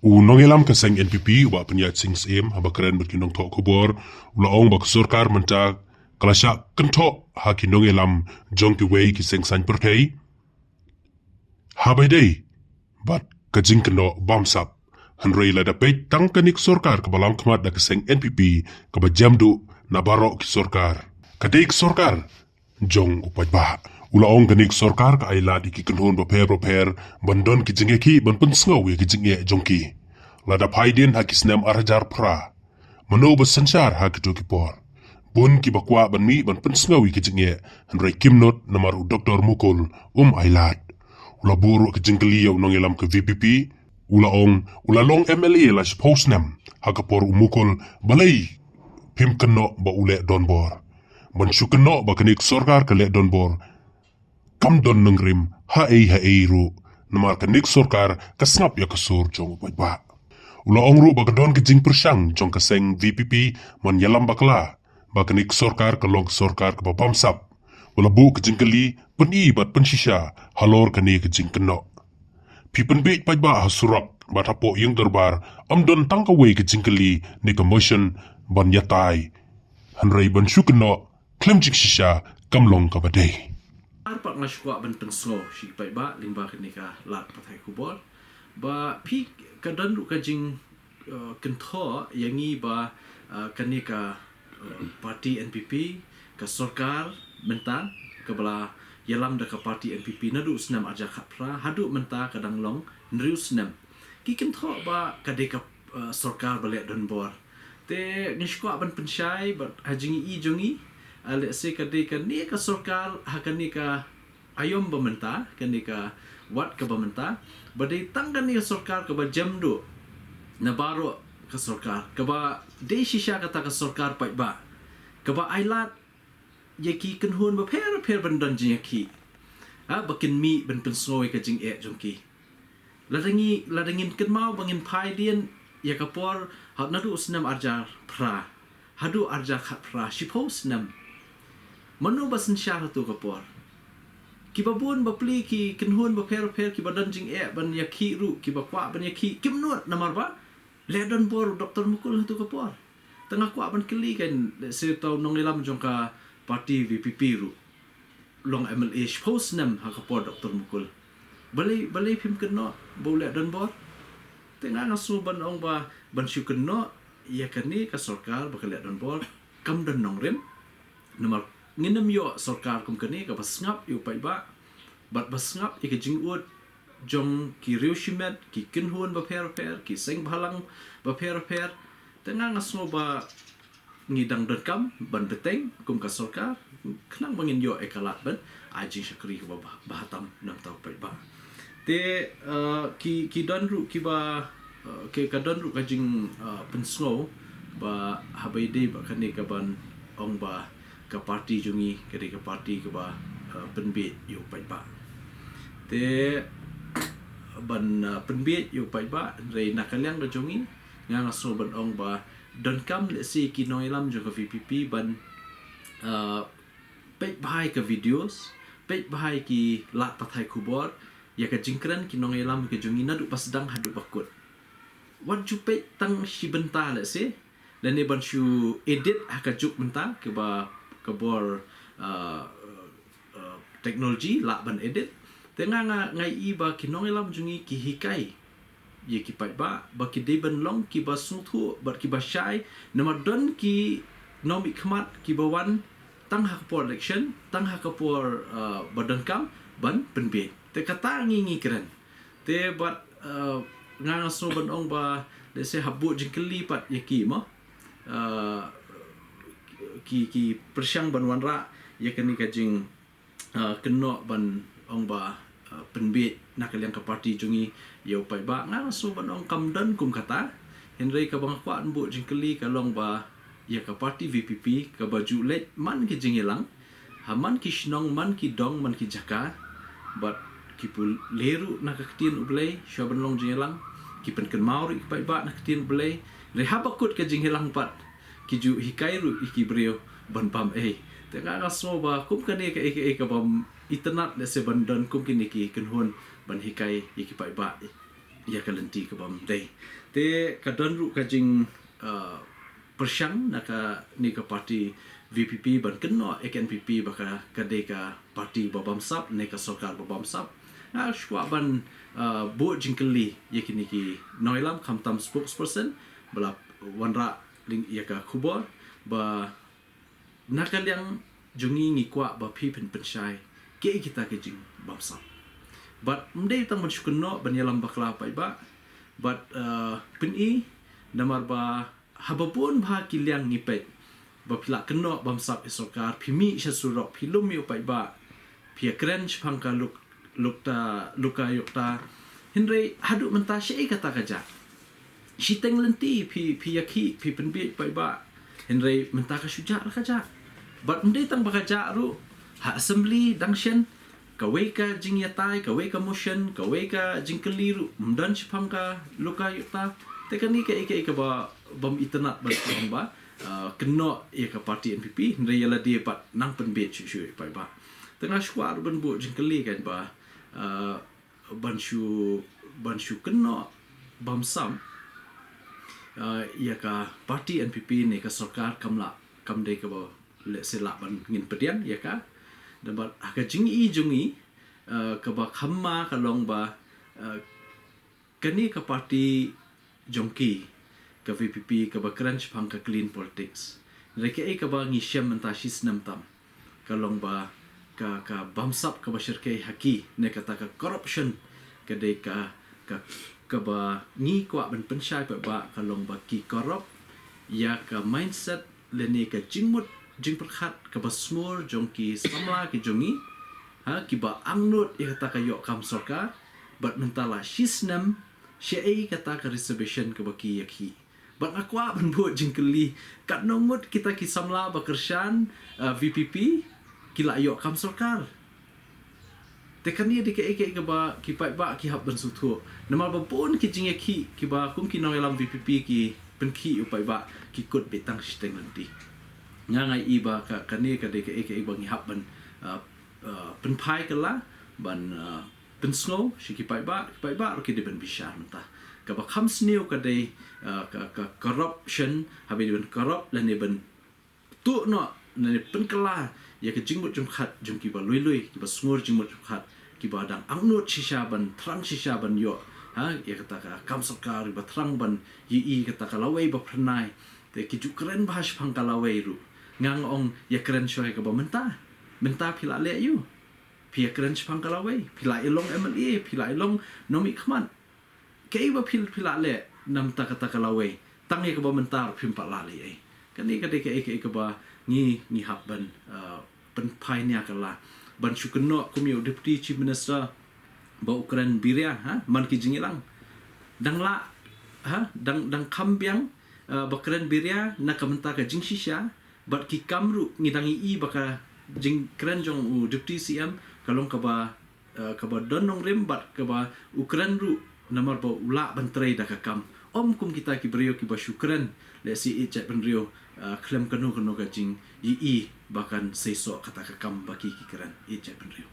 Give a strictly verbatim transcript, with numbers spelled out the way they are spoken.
U nongïalam ka seng N P P, u Bah Pynïaid Sing Syiem, haba kren bad ki nongthoh khubor, u la ong ba ka sorkar mynta ka la shah kynthoh ha ki nongïalam jong kiwei ki seng saiñ pyrthei, haba ïadei bad ka jingkynnoh bamsap. Hynrei lada peit tang kane ka sorkar kaba lam khmat da ka seng N P P, kaba jem duh na baroh ki sorkar, ka dei ka sorkar jong u paidbah. U la ong kane ka sorkar ka ai lad ïa ki kynhun bapher bapher ban don ki jingïakhih ban pynsngew ïa ki jingeh jong ki. Lada phaidien ha ki snem ar hajar phra, mano ba synshar ha kito ki por? Bun kiba kwah ban mih ban pynsngew ïa ki jingeh, hynrei kim nud namar u Doktor Mukul um ai lad. U la buh ruh ka jingkylli ïa u nongïalam ka V P P, u la ong, u la long M L A la shiphew snem ha ka por u Mukul, balei phim kynnoh ba u leh donbor? Ban shu kynnoh ba kane ka sorkar ka leh donbor, kam don nongrim ha ei ha ei ruh, namar kane ka sorkar ka sngap ïa ka sur jong u paidbah. U la ong ruh ba ka don ka jingpyrshang jong ka seng V P P ban ïalam bakla ba kane ka sorkar ka long ka sorkar kaba bamsap. U la buh ka jingkylli, pyni bad pynshisha halor kane ka jingkynnoh. Phi pynbieit paidbah ha surok bad hapoh ïing dorbar, ym don tang kawei ka jingkylli ne ka motion ban ïatai. Hynrei ban shu kynnoh khlem jingshisha kam long kaba dei. Ar pat nga shu kwah ban pynsngew sha ki paidbah lyngba kane ka lad pathai khubor ba phi, ka don ruh ka jing, uh, kynthoh ïa ngi ba, uh, kane ka, uh, party N P P, ka sorkar mynta kaba la ïalam da ka party N P P naduh snem ar hajar khatphra haduh mynta ka dang long hynriew snem. Ki kynthoh ba ka dei ka, uh, sorkar ba leh donbor. Te ngi shu kwah ban pynshai bad ha jingïohi jong ngi, uh, lehse ka dei kane ka sorkar ha kane ka aïom ba mynta, kane ka wad kaba mynta, ba dei tang kane ka sorkar kaba jem duh na baroh ka sorkar, kaba dei shisha kata ka sorkar paidbah, kaba ai lad ïa ki kynhun bapher bapher ban don jingïakhih, ha, ba kin mih ban pynsngew ïa ka jingeh jong ki. Lada ngi, lada ngin kynmaw ba ngin phaidien ïa ka por, ha, naduh u snem ar hajar phra haduh ar hajar khatphra, shiphew snem. Mano ba synshar hato ka por? Kiba bun bapli ki kynhun bapher bapher kiba don jingeh ban ïakhih ruh, kiba kwah ban ïakhih, kim nud namar ba leh donbor u Doktor Mukul hato ka por. Te nga kwah ban kylli kein, lehse uta u nongïalam jong ka party V P P ruh long M L A shiphew snem ha ka por Doktor Mukul. Balei, balei phim kynnoh ba u leh donbor? Te nga, nga sngew ban ong ba ban shu kynnoh ïa kane ka sorkar ba ka leh donbor kam don nongrim. Namar ngin ym ïoh sorkar kum kane kaba sngap ïa u paidbah bad ba sngap ïa ka jingud jong ki riew shimet, ki kynhun bapher bapher, ki seng bhalang bapher bapher. Te nga, nga sngew ba ngi dang donkam ban bteng kum ka sorkar khnang ba ngin ïoh ïa ka lad ban ai jingshakri kaba bha, bha tam na bynta u paidbah. Te, uh, ki, ki don ruh kiba, uh, ki, ka don ruh ka jing, uh, pynsngew ba haba ïadei bad kane kaban ong ba ka party jong ngi ka dei ka party kaba, uh, pynbieit ïa u paidbah. Te ban, uh, pynbieit ïa u paidbah, hynrei na ka liang ka jong ngi, nga, nga sngew ban ong ba donkam lehse ki nongïalam jong ka V P P ban, uh, peit bha ïa ka videos, peit bha ïa ki lad pathai khubor ïa ka jingkren ki nongïalam ka jong ngi naduh ba sdang haduh ba kut. Wat ju peit tang shi bynta lehse, lane ban shu edit ha ka juk mynta kaba ka bor, uh, uh, technology lah ban edit. Te nga, nga, nga ïohi ba ki nongïalam jong ngi ki hikai ïa ki paidbah ba ki dei ban long kiba sngewthuh bad kiba shai, namar don ki nongmihkhmat kiba wan tang ha ka por election, tang ha ka por, uh, ba donkam ban pynbieit. Te kata ngi, ngi kren. Te bad, uh, nga, nga sngew ban ong ba lehse hap buh jingkylli pat ïa ki mo, uh, ki, ki pyrshang ban wanrah ïa kane ka jing, uh, kynnoh ban ong ba, uh, pynbieit na ka liang ka party jong ngi ïa u paidbah. Nga, nga sngew ban ong kam don kum kata. Hynrei kaba nga kwah ban buh jingkylli ka long ba ïa ka party V P P kaba ju leit man ki jingïalang ha man ki shnong, man ki dong, man ki jaka, bad ki pule ruh na ka ktien U Blei shuwa ban long jingïalang, ki pynkynmaw ruh ïa ki paidbah na ka ktien U Blei. Hynrei haba kut ka jingïalang pat ki ju hikai ruh ïa ki briew ban bam ei. Te nga, nga sngew ba kum kane kaei kaei kabym itynnad lehse ban don kum kine ki kynhun ban hikai ïa ki paidbah. ïa ka lynti ka bym dei. Te ka don ruh ka jing, uh, pyrshang na kane ka party VPP ban kynnoh ïa ka NPP ba ka, ka dei ka party ba bamsap ne ka sorkar ba bamsap. Nga shu kwah ban, uh, buh jingkylli ïa kine ki nongïalam khamtam spokesperson ba la wanrah lyngba ïa ka khubor ba na ka liang jong ngi ngi kwah ba phi pynpynshai kiei kita ki jingbamsap. Bad ym dei tang ban shu kynnoh ban ïalam bakla paidbah. Bad, uh, pyni namar ba haba bun bha ki liang ngi peit ba phi la kynnoh bamsap ïa sorkar, phi mih sha surok, phi lum ïa u paidbah, phi ïakren shaphang ka luk, lukta, lokayukta. Hynrei haduh mynta shaei kata ka jah? Shiteng lynti phi, phi ïakhih, phi pynbiej paidbah. Hynrei mynta ka shu jah la ka jah. Bad ym dei tang ba ka jah ruh, ha assembly dang shen, kawei ka jingïatai, kawei ka motion, kawei ka jingkylli ruh ym don shaphang ka lokayukta. Te kane kaei kaei kaba bym itynnad ban ong ba, uh, kynnoh ïa ka party NPP, hynrei ïa lade pat nang pynbiej shuh shuh ïa paidbah. Te nga shu kwah ruh ban buh jingkylli kan ba, uh, ban shu, ban shu kynnoh bamsap, uh, ïa ka party NPP ne ka sorkar kam lah, kam dei kaba lehse lah ban ngin pdiang ïa ka. Namar ha ka jingïohi jong ngi, uh, kaba kham ma ka long ba, uh, kane ka party jong ki, ka VPP, kaba kren shaphang ka clean politics. Hynrei kaei kaba ngi shem mynta shi snem tam ka long ba ka, ka bamsap kaba shyrkhei ha ki ne kata ka corruption ka dei ka, ka, kaba ngi kwah ban pynshai paidbah ka long ba ki corrupt ïa ka mindset lane ka jingmut jingpyrkhat kaba sngur jong ki samla ki jong ngi, ha, kiba angnud ïa kata ka ïoh kam sorkar. Bad mynta la shi snem shaei kata ka reservation kaba ki ïakhih. Bad nga kwah ban buh jingkylli, katno ngut kita ki samla ba kyrshan, uh, VPP ki la ïoh kam sorkar? Te kane dei kaei kaei kaba ki paidbah ki hap ban sngewthuh. Namar ba bun ki jingïakhih kiba kum ki nongïalam VPP ki pynkhih ïa u paidbah ki kut beit tang shiteng lynti. Nga nga ïohi ba ka, kane ka dei kaei kaei ba ngi hap ban, uh, uh, pynphai kylla, ban, uh, pynsngew sha ki paidbah, ki paidbah ruh ki dei ban bishar mynta. Kaba kham sniew ka dei, uh, ka, ka corruption, haba ïadei ban corrupt lane ban tuh noh lane pynkylla ïa ka jingmut jingpyrkhat jong kiba lui lui, kiba sngur jingmut jingpyrkhat, kiba dang angnud shisha ban thrang shisha ban ïoh, ha, ïa kata ka kam sorkar, kiba thrang ban ïohi kata ka lawei ba phyrnai. Te ki ju kren bha shaphang ka lawei ruh. Nga nga ong ïakren shuwa ïa kaba mynta. Mynta phi la leh aiu? Phi ïakren shaphang ka lawei, phi la ïalong MLA, phi la ïalong nongmihkhmat. Kaei ba phi, phi la leh namar kata ka lawei? Tang ïa kaba mynta ruh phim pat la leh ei. Kane ka dei kaei kaei kaba ngi, ngi hap ban, uh, pynphai nia kylla. Ban shu kynnoh kum ïa u Deputy Chief Minister ba u kren biria, ha, man ki jingïalang. Dang lah, ha, dang, dang kham biang, uh, ba kren biria na ka bynta ka jingshisha, bad ki kam ruh ngi dang ïohi ba ka jingkren jong u Deputy CM ka long kaba, uh, kaba don nongrim bad kaba u kren ruh namar ba u lah ban trei da ka kam. Ym kum kita ki briew kiba shu kren lehse ïeit jaitbynriew, uh, khlem kano kano ka jingïohi ba kan seisoh kata ka kam ba ki, ki kren ïeit jaitbynriew.